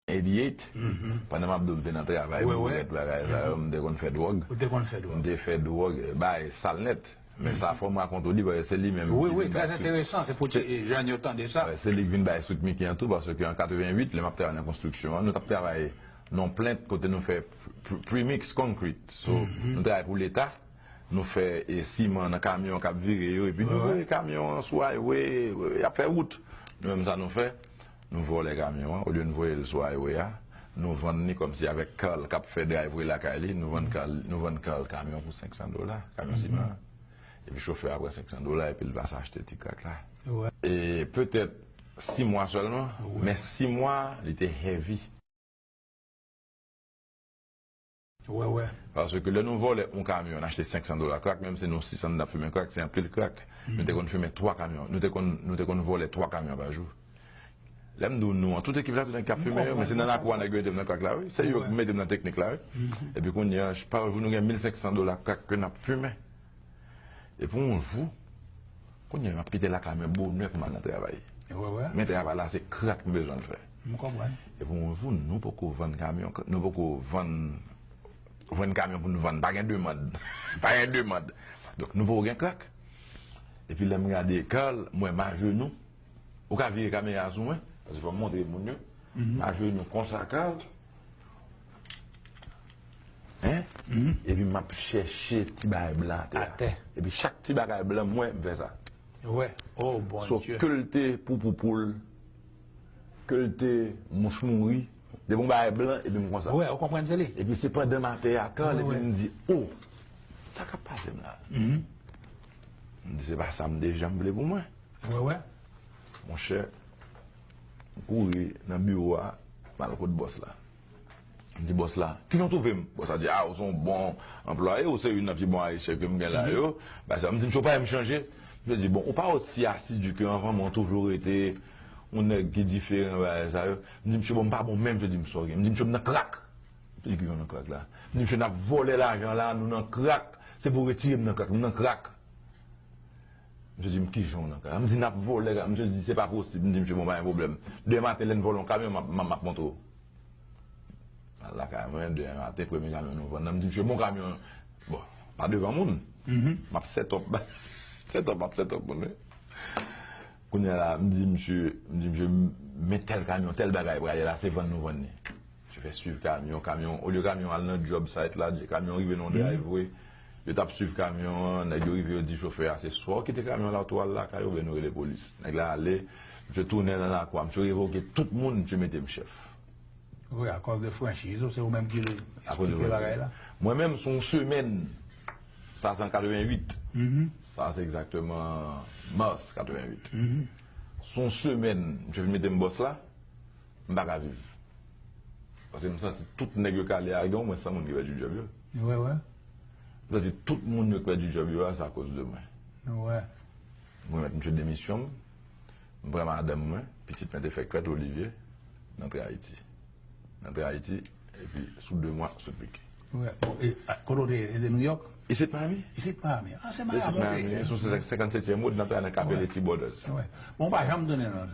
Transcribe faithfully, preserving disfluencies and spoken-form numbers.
eighty-eight, pandan m ap di w m te nan travay, wi, wi, bourèt, bagay sa yo, m te konn fè dwòg. Ou te konn fè dwòg. M te fè dwòg, bay sal nèt. Men sa fò m rakonte w li, paske se li menm ki vin bay Street Mickey an tou, paske an katreven uit, lè m ap travay nan konstriksyon an, nou t ap travay nan yon plant kote nou fè pre-, pre-, premix concrete. So, nou travay pou Leta, nou fè, e, siman nan kamyon k ap vire yo, epi nou voye kamyon an sou highway, y ap fè wout. Nou menm sa nou fè, nou vòlè kamyon an, olye nou voye l sou highway a, nou vann li kòmsi avèk Carl k ap fè driveway lakay li, nou vann Carl, nou vann Carl kamyon pou senk san dola, kamyon siman an. Epi chofè a pran senk san dola, epi l pase achte ti krak la. E petèt sis mwa sèlman, men sis mwa, li te heavy. Paske lè nou vòlè yon kamyon, n achte senk san dola krak, menm si nou sis san n ap fimen krak, se anpil krak. Nou te konn fimen twa kamyon, nou te konn, nou te konn vòlè twa kamyon pa jou. Lè m di w nou an, tout ekip la, tout nèg k ap fimen yo, men se nan lakou a nèg yo mete m nan krak la, wi. Se yo ki mete m nan teknik la, wi. Epi kounye a, pa jou nou gen mil senk san dola krak ke n ap fimen. Epi yon jou, kounye a, m ap kite lakay mwen bonè pou m al nan travay. Men travay la, se krak m bezwen l fè. M konprann. Epi yon jou, nou poko vann kamyon, nou poko vann, vann kamyon pou nou vann. Pa gen demann. Pa gen demann. Donk, nou poko gen krak. Epi lè m gade Carl, m wè m ajenou. Ou ka vire kamera sou mwen, paske fò m montre moun yo. M ajenou konsa, Carl. Hein? Epi m ap chèche ti bagay blan atè a. Atè. Epi chak ti bagay blan m wè, m fè sa. Wè. Oh, Bondye. So, ke l te poupou poul, ke l te mouch mouri, depi yon bagay blan, epi m konsa. Wè, ou konprann se li. Epi se pandan m atè a, Carl, epi m di, oh, sa k ap pase m la? M di, se pa sa m te janm vle pou mwen. Wè, wè. Monchè, m kouri nan biwo a, m al kot bòs la. M di bòs la, "Kijan w twouve m?" Bòs la di, "A, ou se yon bon anplwaye, ou se youn nan pi bon Ayisyen ke m gen la yo." Bagay sa, m di, "Misye, ou pa wè m chanje?" Misye di, "Bon, ou pa osi asidi ke anvan, men w toujou rete yon nèg ki diferan, bagay sa yo." M di, "Misye, bon, m pa bon menm," misye di, "M sòri." M di, "Misye, m nan krak." Misye di, "Kijan w nan krak la?" M di, "Misye, n ap vòlè lajan la, nou nan krak. Se pou w retire m nan krak, m nan krak." Misye di m, "Kijan w nan krak?" M di, "N ap vòlè krak." Misye di, "Se pa posib." M di, "Misye, bon, pa gen pwoblèm. Demen maten, lè n vòlè yon kamyon, m ap, m ap, m ap montre w." Al lakay mwen, demen maten, premye kamyon nou vann nan, m di, "Misye, bon kamyon an." Bon, pa devan moun. M ap set up. Set up, m ap set up moun, wi. Kounye a la, m di, "Misye," m di, "Misye, men tèl kamyon, tèl bagay prale la, se vann nou vann li." Misye fè swiv kamyon, kamyon, olye kamyon al nan job site la, kamyon rive nan yon driveway. Yo t ap swiv kamyon an, nèg yo rive, yo di chofè a, "Se swa w kite kamyon la, ou tou al lakay ou, oubyen nou rele polis." Nèg la ale, misye tounen nan lakou a, misye revoke tout moun, misye mete m chèf. Wi, akòz de franchiz ou, se ou menm ki ekspike bagay la. Mwen menm, se yon semèn, sa se an katreven uit. Sa se egzakteman mas katreven uit. Se yon semèn, misye vin mete m bòs la, m pa ka viv. Paske m santi tout nèg yo k ale a, gen omwen san moun ki pèdi djòb yo. Wè, wè. M santi tout moun yo k pèdi djòb yo a, se akoz de mwen. Wè. Mwen met misye demisyon m, m pran madanm mwen, pitit mwen te fèk fèt, Olivier, n antre Ayiti. N antre Ayiti, epi sou de mwa, sot pike. Wè. Bon, e, a, kote w te ye? Se te Nouyòk? Isit Miami. Isit Miami. A, se Miami, ok. Se isit Miami, sou senkannsetyèm wòd, n ap travay nan Kapeleti, Borders. Wè. Bon, ou pa janm tounen non.